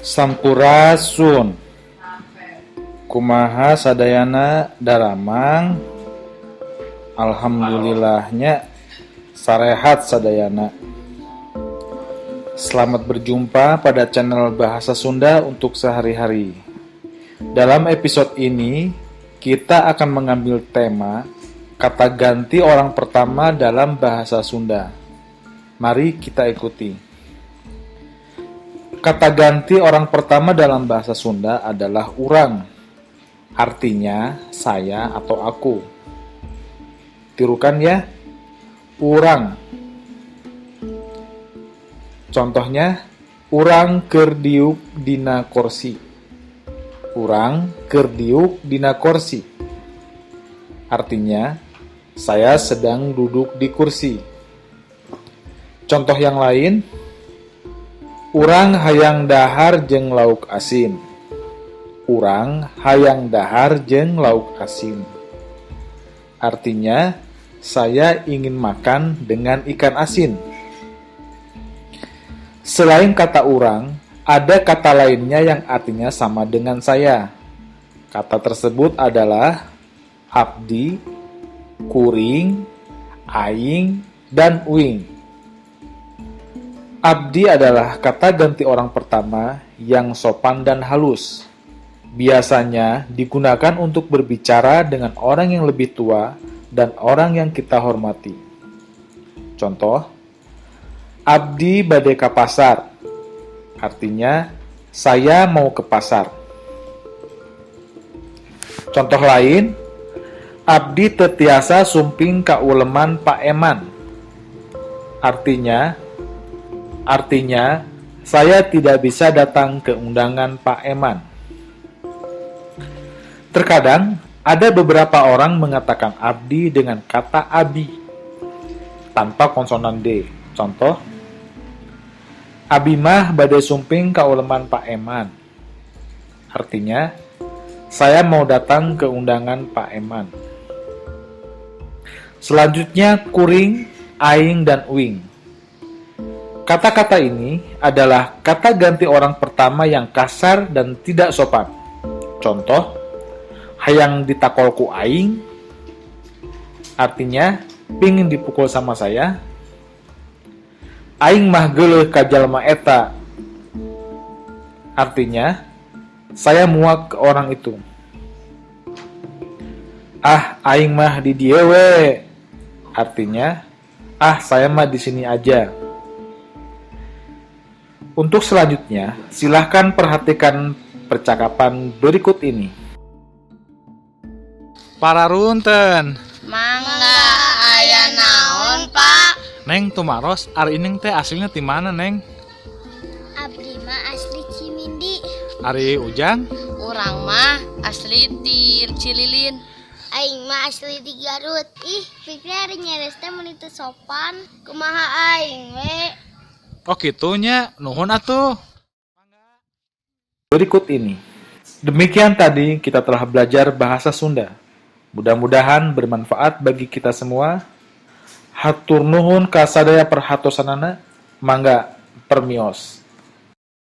Sampurasun. Kumaha sadayana, daramang? Alhamdulillah nya, sarehat sadayana. Selamat berjumpa pada channel Bahasa Sunda untuk sehari-hari. Dalam episode ini, kita akan mengambil tema kata ganti orang pertama dalam bahasa Sunda. Mari kita ikuti. Kata ganti orang pertama dalam bahasa Sunda adalah urang. Artinya saya atau aku. Tirukan ya. Urang. Contohnya, urang keur diuk dina korsi. Urang keur diuk dina korsi. Artinya, saya sedang duduk di kursi. Contoh yang lain, urang hayang dahar jeung lauk asin. Urang hayang dahar jeung lauk asin. Artinya, saya ingin makan dengan ikan asin. Selain kata urang, ada kata lainnya yang artinya sama dengan saya. Kata tersebut adalah abdi, kuring, aing, dan uing. Abdi adalah kata ganti orang pertama yang sopan dan halus. Biasanya digunakan untuk berbicara dengan orang yang lebih tua dan orang yang kita hormati. Contoh, abdi bade ka pasar. Artinya, saya mau ke pasar. Contoh lain, abdi teu tiasa sumping ka uleman Pak Eman. Artinya, saya tidak bisa datang ke undangan Pak Eman. Terkadang, ada beberapa orang mengatakan abdi dengan kata abi tanpa konsonan D. Contoh, abi mah bade sumping ka uleman Pak Eman. Artinya, saya mau datang ke undangan Pak Eman. Selanjutnya, kuring, aing, dan uing. Kata-kata ini adalah kata ganti orang pertama yang kasar dan tidak sopan. Contoh, hayang ditakol ku aing, artinya pingin dipukul sama saya. Aing mah geuleuh ka jalma eta. Artinya, saya muak ke orang itu. Ah, aing mah di dieu we. Artinya, ah, saya mah di sini aja. Untuk selanjutnya, silahkan perhatikan percakapan berikut ini. Pararunten. Mangga, aya naon, Pak? Neng, tumaros, ari Neng teh aslinya di mana, Neng? Abdi mah asli Cimindi. Ari Ujang? Urang mah asli di Cililin. Aing mah asli di Garut. Ih, Fikri ari nyeres teh mun teu sopan. Kumaha aing we? Oh, kitu nya, nuhun atuh. Berikut ini. Demikian tadi kita telah belajar bahasa Sunda. Mudah-mudahan bermanfaat bagi kita semua. Hatur nuhun ka sadaya perhatosanana, mangga permios.